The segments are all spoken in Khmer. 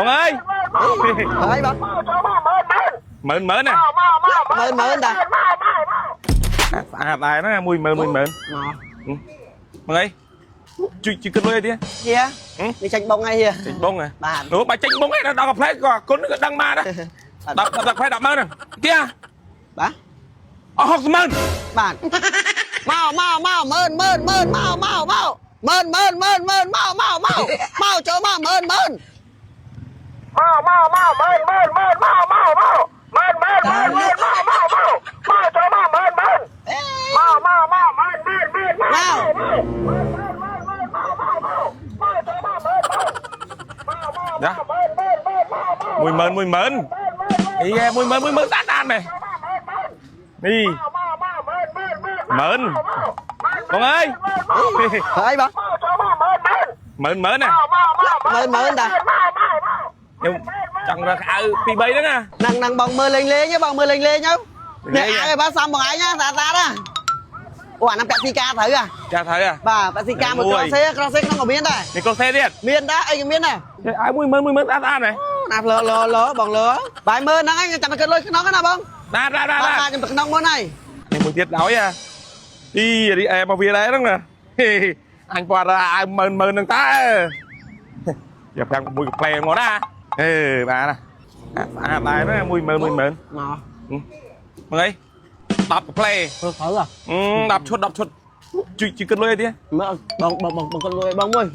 បងអើយ ហើយបង ម៉ឺនម៉ឺនណា ម៉ឺនម៉ឺនតា ស្អាតដែរណា10000 10000 មក បងអើយជួយជួយគិតលុយអីទៀត ហៀនេះចាញ់បងហើយហៀ ចេញបងហ៎ បាទ នោះបើចេញបងឯងដល់កាផ្លែក៏គុណក៏ដឹងមកដែរដល់ដល់កាផ្លែ100000ហ្នឹងទៀត បាទ អស់600,000 បាទមកមកមកម៉ឺនម៉ឺនម៉ឺនមកមកមកម៉ឺនម៉ឺនម៉ឺនម៉ឺនមកមកមកមកចូលមកម៉ឺនម៉ឺន មកមកមកម៉ឺនម៉ឺនម៉ឺនមកមកមកម៉ឺនម៉ឺនម៉ឺនម៉ឺនមកមកមកមកចូលមកម៉ឺនម៉ឺន អេ មកមកមកម៉ឺនម៉ឺនម៉ឺនមក មក មកចូលមកម៉ឺនម៉ឺនមក ណា ម៉ឺនម៉ឺនម៉ឺនមកមក 10000 10000អីគេ10000 10000ស្អាតស្អាតមែននេះ មកមកម៉ឺនម៉ឺនម៉ឺន ម៉ឺនបងអើយ ហើយបង មកចូលមកម៉ឺនម៉ឺន ម៉ឺនម៉ឺនណា មកមក ម៉ឺនម៉ឺនតា មកមកមក ខ្ញុំចង់រកអាវ2 3ហ្នឹងណា នឹងនឹងបងមើលលេងលេងបងមើលលេងលេងទៅនេះអាវឯបាទសំបងឯងណាស្អាតស្អាតណាអូអាហ្នឹងពាក់ស៊ីកាត្រូវហ่ะ ចាត្រូវហ៎ បាទពាក់ស៊ីកាមួយក្រសេក្រសេក្នុងក៏មានដែរ នេះកូសេទៀត មានដែរអីក៏មានដែរ អាវ10000 10000ស្អាតស្អាតមែន ណាផ្លើលោលោបងលើបាយមើលហ្នឹងឯងចាំទៅគិតលុយក្នុងណាបង បាទបាទបាទ បាទខ្ញុំទៅក្នុងមុនហើយ នេះមួយទៀតដោយអាអីរីអែមកវាដែរហ្នឹងណាអញគាត់អាវម៉ឺនម៉ឺនហ្នឹងតើយ៉ា5 6កាផ្លែមកណាអេបាទណាស្អាតដែរណា10000 10000 មក មើលអី10កាផ្លែ ធ្វើត្រូវហ៎ 10ឈុត10ឈុតជួយជួយគិតលុយអីទៀត មើលបងបងបងបងគាត់លុយបងមួយ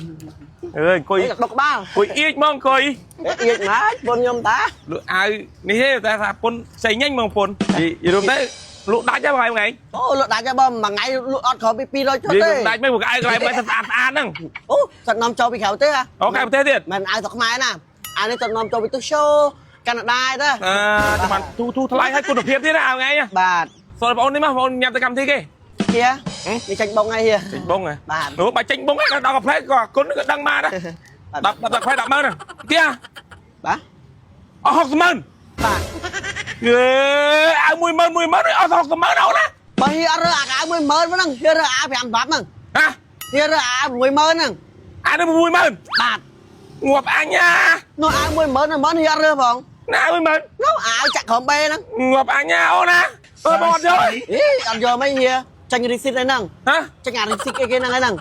អើយអង្គុយ ដុកក្បាល អង្គុយអៀចហ្មងអង្គុយ អៀចម៉េចពុនខ្ញុំតា លក់អាវនេះទេតែថាពុនផ្សេងញញហ្មងពុននិយាយរួមទៅលក់ដាច់ហ្នឹងថ្ងៃ អូលក់ដាច់ហើយបងមួយថ្ងៃលក់អត់ក្រោមពី200ឈុត និយាយ ទេ ដាច់មិនព្រោះអាវកន្លែងមិនស្អាតស្អាតហ្នឹង អូសិតនាំចូលពីក្រៅទេហ៎ អូក្រៅប្រទេសទៀត មិនអាវស្រុកខ្មែរណាអាវនេះសិតនាំចូលពីទូសូកាណាដាទេ អឺបានទូទូថ្លៃឲ្យគុណភាពទៀតណាអាវថ្ងៃ បាទ សូមបងប្អូននេះមកបងប្អូនញ៉ាំទៅកម្មវិធីគេ ហៀនេះចាញ់បងហើយហៀ ចេញបងហ៎ បាទ នោះបើចេញបងដល់កាផ្លែក៏គុណក៏ដឹងមកដែរ10 10កាផ្លែ100000ហ្នឹងទៀត បាទ អស់600,000 បាទ យេអាវ10000 10000អស់600,000អូនណា បើហៀអត់រើអាអាវ10000ហ្នឹងហៀរើអាវ5 10ហ្នឹង ហ៎ ហៀរើអាវ10000ហ្នឹង អានេះ10000 បាទ ងាប់អញណា នោះអាវ10000 10000ហៀអត់រើផង ណា10000 នោះអាវចាក់ក្រោមបេហ្នឹង ងាប់អញណាអូនណាអើបងអត់យក អីអត់យកមិនហៀចាញ់ receipt ហ្នឹង ហ៎ ចាញ់អា receipt អីគេហ្នឹងហ្នឹង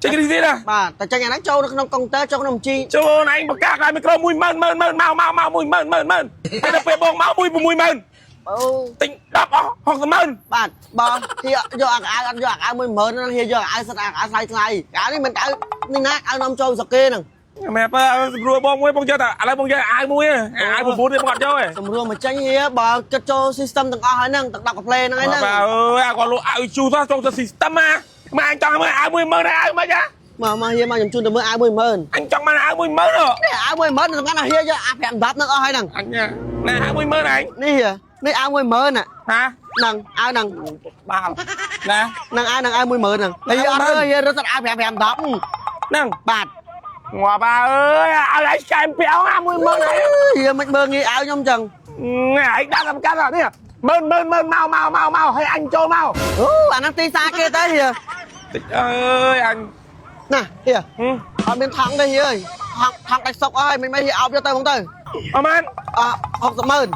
ចេញរីស៊ីណា បាទតែចាញ់អាហ្នឹងចូលនៅក្នុងកុងទ័រចូលក្នុងបញ្ជី ចូលអូនឯងប្រកាសឲ្យមីក្រូ10000 10000 10000មកមកមក10000 10000ហើយដល់ពេលបងមក1 60000 អូ ទិញ10អស់600,000 បាទបើហៀយកអាអាវអត់យកអាអាវ10000ហ្នឹងហៀយកអាអាវសិតអាអាវថ្លៃថ្លៃអាវនេះមិនអាវនេះណាអាវនាំចូលស្រុកគេហ្នឹង មែនបើស្រួលបងមួយបងយកតែឥឡូវបងយកអាវមួយអាវ9នេះបងអត់យកទេ សម្រួលមកចេញហៀបើគិតចូល system ទាំងអស់ហើយហ្នឹងទាំង10កាផ្លេហ្នឹងហើយហ្នឹង បាទអើយអាគាត់លក់អាវជូសោះចូលទៅ system ណាមកអញចង់មើលអាវ10000អាវមិនហ៎ មកមកហៀមកខ្ញុំជូនទៅមើលអាវ10000 អញចង់បានអាវ10000ហ៎ នេះអាវ10000សំខាន់ថាហៀយកអា5 10ហ្នឹងអស់ហើយហ្នឹង អញណាអាវ10000ឯង នេះហៀនេះអាវ10000ណា ហា ហ្នឹងអាវហ្នឹង បាល់ណា ហ្នឹងអាវហ្នឹងអាវ10000ហ្នឹងហើយអត់រើហៀរត់អាវ5 5 10 ហ្នឹង បាទ ងាប់អើយឲ្យឯងចែមពាក់អា10000ឯង ហៀមិនមើលងាយអាវខ្ញុំចឹង ឯងដាក់តែកាត់នេះម៉ឺនម៉ឺនម៉ឺនមកមកមកមកឲ្យអញចូលមក អូអាហ្នឹងទីសាគេទៅហៀ តិចអើយអញ ណាហៀអត់មានថង់ទេហៀអើយថង់ថង់ដាច់សុកអើយមិនមិនហៀអោបយកទៅហ្មងទៅ អមែន អ60ម៉ឺន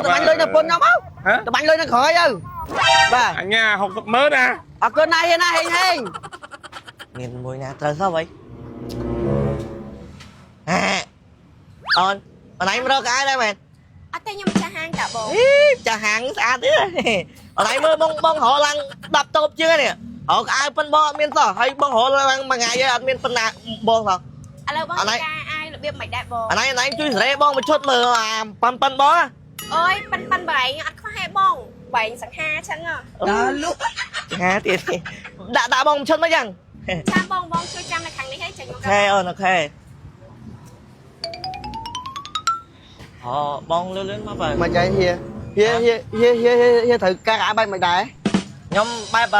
ទៅបាញ់លុយនៅពុនខ្ញុំមកទៅបាញ់លុយនៅក្រោយទៅបាទ អញ60ម៉ឺនណា អរគុណណាស់ហៀណាហេងហេង មានមួយណាត្រូវសោះហីហេអូនអនឯងមករកកៅដែរមែន អត់ទេខ្ញុំចាស់ហាងតាបង អីចាស់ហាងស្អាតទេអនឯងមើលបងបងរកឡើង10តូបជាងនេះរកកៅប៉ុនបងអត់មានសោះហើយបងរកឡើងមួយថ្ងៃហើយអត់មានប៉ុណ្ណាបងសោះ ឥឡូវបងធ្វើការអាយរបៀបមិនដែរបង អនឯងអនឯងជួយសេរីបងមួយឈុតមើលអាប៉ាន់ប៉ាន់បង អូយប៉ិនប៉ិនបែងអត់ខ្វះទេបងបែងសង្ហាចឹងហ៎ ដល់លុកហាទៀតដាក់ដាក់បងមួយឈុតមកយ៉ាង ចាំបងបងជួយចាំនៅខាងនេះហើយចេញមក OK អូន OK អូបងលឿនលឿនមកបើ មកចៃហៀហៀហៀហៀហៀហៀត្រូវការអាបែបមិនដែរ ខ្ញុំបែប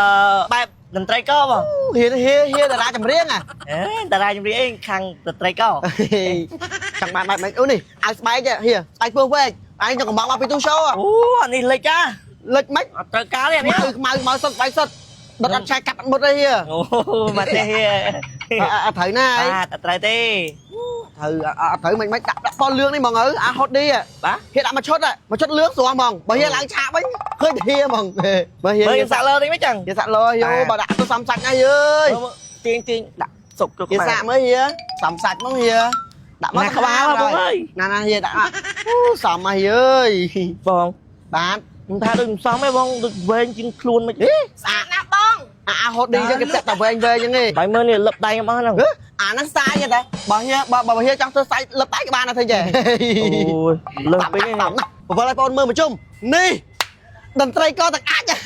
បែបតន្ត្រីកបង ហៀហៀហៀតារាចម្រៀងអា អេតារាចម្រៀងអីខាងតន្ត្រីក ចង់បានបែបមិនអូនេះអាវស្បែកហៀស្បែកពោះវែកឯងចង់កំងមកពីទូសូ អូអានេះលិចអា លិចមិន អត់ត្រូវការទេអានេះ ខ្មៅខ្មៅខ្មៅសុតស្បែកសុតដុតអត់ឆែកកាប់អត់មុតអីហៀ អូមកទេ អត់ត្រូវណាអី បាទអត់ត្រូវទេ ត្រូវអត់ត្រូវមិនមិនដាក់ដាក់ពណ៌លឿងនេះហ្មងទៅអា hoodie បាទ ហៀដាក់មួយឈុតមួយឈុតលឿងស្រស់ហ្មងបើហៀឡើងឆាកវិញឃើញតែហៀហ្មងបើហៀ មើលសាក់លើនេះមិនចឹង ហៀសាក់លើយោបើដាក់ទៅសំសាច់ណាយអើយ ទាញទាញដាក់សុកជុក ហៀសាក់មើលហៀសំសាច់ហ្មងហៀដាក់មក ក្បាលបងអើយ ណាណាហៀដាក់អូសំមកហៀអើយ បង បាទ ខ្ញុំថាដូចមិនសមទេបងដូចវែងជាងខ្លួនមិន ហេ ស្អាតណាស់បង អាអា hoodie ចឹងគេពាក់តែវែងវែងចឹងឯង បាយមើលនេះលឹបដៃខ្ញុំអស់ហ្នឹង អាហ្នឹងសាយទេបើហៀបើបើហៀចង់ធ្វើសាយលឹបដៃក៏បានដែរធ្វើចេះ អូយលើសពេក តាមណាស់ពវល់ឲ្យបងមើលមកជុំនេះតន្ត្រីកទាំងអាចតា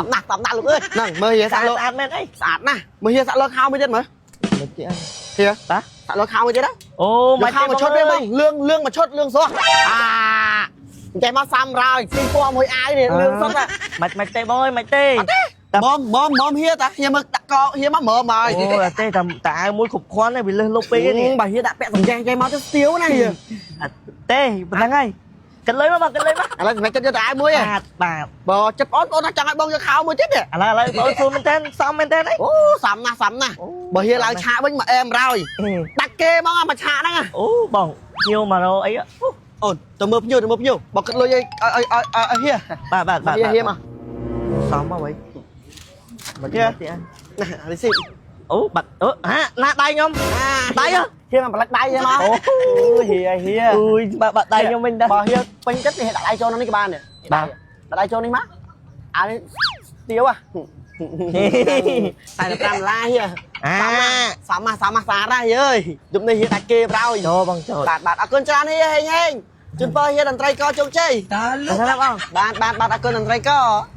មណាស់តាមណាស់លោកអើយហ្នឹងមើលហៀ ស្អាត សាក់លោក ស្អាតមែនអី ស្អាតណាស់មើលហៀសាក់លោកខោមួយទៀតមើល មិនទៀត ហៀ បាទ សាក់លោកខោមួយទៀតណា អូ មកខោមួយឈុតទេបងលឿងលឿងមួយឈុតលឿងស្រស់អាចេះមកសាំរយស៊ីពណ៌មួយអាយនេះលឿងសុទ្ធ មិនមិនទេបងអើយមិនទេ អត់ទេមមមមហៀតាហៀមើលដាក់កហៀមកមើមក អូអត់ទេតែតែអាវមួយគ្រប់គ្រាន់ទេវាលឹះលុបពេកនេះ បើហៀដាក់ពាក់សំចែងចេះមកទៅស្ទាវណាហៀ អត់ទេប៉ុណ្ណឹងហើយកិនលុយមកបងកិនលុយមក ឥឡូវសម្រាប់ចិត្តយកតែអាវមួយហ៎ បាទបាទ បើចិត្តបងបងថាចង់ឲ្យបងយកខោមួយទៀតទេ ឥឡូវឥឡូវបងសួរមែនតើសមមែនតើអី អូសំណាស់សំណាស់បើហៀឡើងឆាកវិញមកអែមរយដាច់គេមកមកឆាកហ្នឹង អូបងញៀវមករអី អូនទៅមើលភ្ញៀវទៅមើលភ្ញៀវបើគិតលុយឲ្យឲ្យឲ្យឲ្យហៀ បាទបាទបាទ ហៀហៀមក សមមកវិញមកទៀត ណារីស៊ី អូបាត់អូហាណាដៃខ្ញុំដៃហ៎ ហៀមកប្រឡាច់ដៃហៀមក អូ ហៀហៀ អូយបាត់បាត់ដៃខ្ញុំវិញដែរ បើហៀពេញចិត្តហៀដាក់ដៃចូលនេះក៏បានដែរ បាទ ដាក់ដៃចូលនេះមកអានេះស្ទាវហ่ะ45ដុល្លារហៀ អា សំណាស់សំណាស់សារណាស់ហៀអើយយប់នេះហៀដាច់គេប្រោយ ចូលបងចូល បាទបាទអរគុណច្រើនហៀហេងហេងជូនពរហៀតន្ត្រីកជោគជ័យ តើលោកបង បាទបាទបាទអរគុណតន្ត្រីក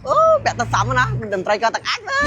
អូពាក់ទៅសំណាតន្ត្រីកទាំងអាចណា